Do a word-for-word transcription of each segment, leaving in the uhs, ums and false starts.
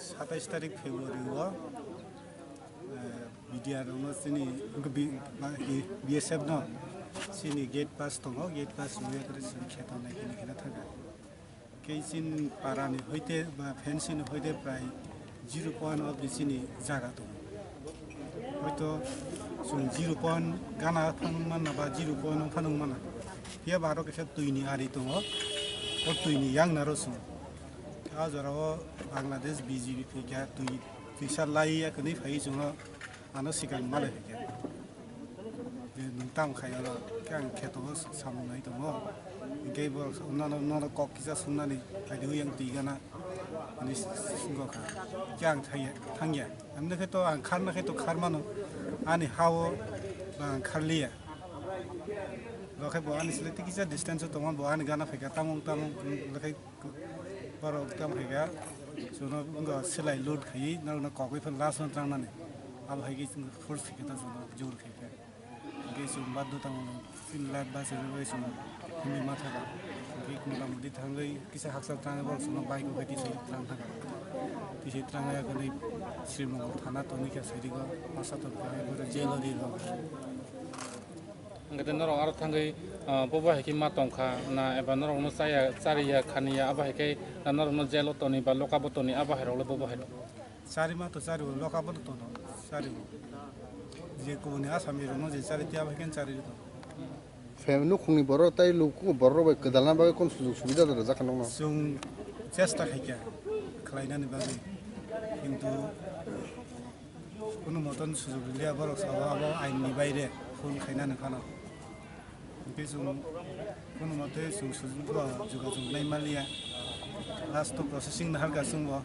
Satais tarik February o, eh, B D R no chini, B-, ba, i, B S F no chini gate pass tongo, gate pass rwya khe chini kheto nai khe nai khe thangkha. Kei chini para ni hoite ba fencing ni hoite prai zero point of the chini jaga tongo. Hoito chwng zero point gana phanung manna ba zero point o phanung manna. Phiya ba aro kaisa twi ni ari tongo. O twi ni yang naro chwng. A jora o Bangladesh B J P phaikha twi, twisa lai ya kwnwi phai chwng o. Ano sikang malai hai khe. Je nwng tamo khai oro, khe ang kheto o samung nai tongo. Hinkhe bo nono, nono kok kisa sungnani, hai de yang twi gana. Ani sungkha. Khe ang thangya, thangya. Amne khe to ang kharna khe to khar mano. Ani ha o ba ang kharliya. Bo khe bo ani sile tikisa distance o tongo, bo ani gana phaikha tamung tamung, bo khe Borok tamo khe ga, chwngno wngkha silai load khaiwi, norokno kokwi phano last no trangnani. Abo hai khe chwng force khe ta chwngno jor khe khe. Hwnkhe chwng baddho tamo chini life bachaina bagwi chwng himwi ma thangkha. Hwnkhe mota moti thangwi kisa hakchal trangnai borok chwngno bike o khe tisai trang thangkha. Tisai trangnai abo ni Sri Mongol thana toni khe sairigo, masa tongkha, abo jail o rirok. Hwnkhe norok aro thangwi, ah, bobo hai khe ma tongkha na, eba norokno chaya, chariya, khaniya, abo hai khe na norokno jail o toni ba lock up o toni, abo hai rok le bobo hai rok? Chari ma to chari o, lock up o tono, chari o. Je kubuni Asami rokno je chari tiya abo hai khe chari rw tono. Fam nukhungni borok tai luku borok bai kwdalna bagwi kon sujug subida da rwjak kha nokno? Chwng chesta khaikha khlainani bagwi, kintu Kunu moton sujug rwliya borok sao abo ain ni baire phone khainani phano. Hwnkhe chwng kunu mote chwng sujug bo jogajog nai manliya. Last o processing naharkha chwngbo.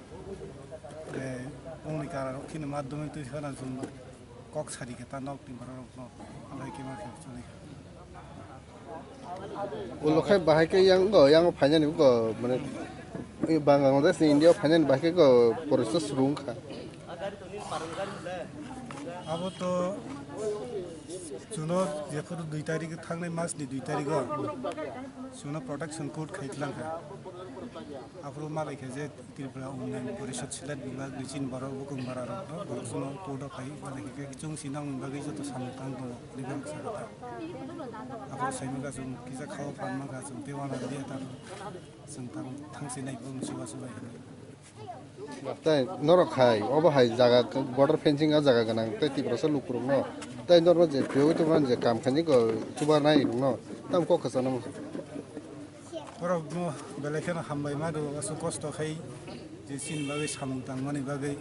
Eh, bongni kara rok kheno madhyamik twi khana chwngbo kok sari khe ta nok ni borok rokno. Alai khe ma khe choli kha. Ulo khai bahai khe yang go, yang phainani go, mane, Bangladesh ni India phainani bahai khe go, porisa surung kha. Abo to chuno jephuru dui tarik thangnai mas ni dui tarik o chuno protection court khai tlang kha. Aphuru malai kha je Tripura Unnayan Porishad Silat Bibhag ni chini borok bukung bara rok no borok sono court o phai mani hwnkhe chwng si nang bagwi joto samung tang tongo hwnwi borok sa kha. Aphuru sai maka chwng kisa khao phan maka chwng tei wana dia ta chwng tang thang si nai bo chuba chuba hwnwi. Tai norok hai obo hai jaga border fencing o jaga gwnang tei Tiprasa lukurok no tai norok je phiyogwi tongmani je kam khainai go chuba nai rok no tam kok kwchangma. Borokno belai kheno hambai ma rwo, aswk kosto khai je chini bagwi samung tangmani bagwi.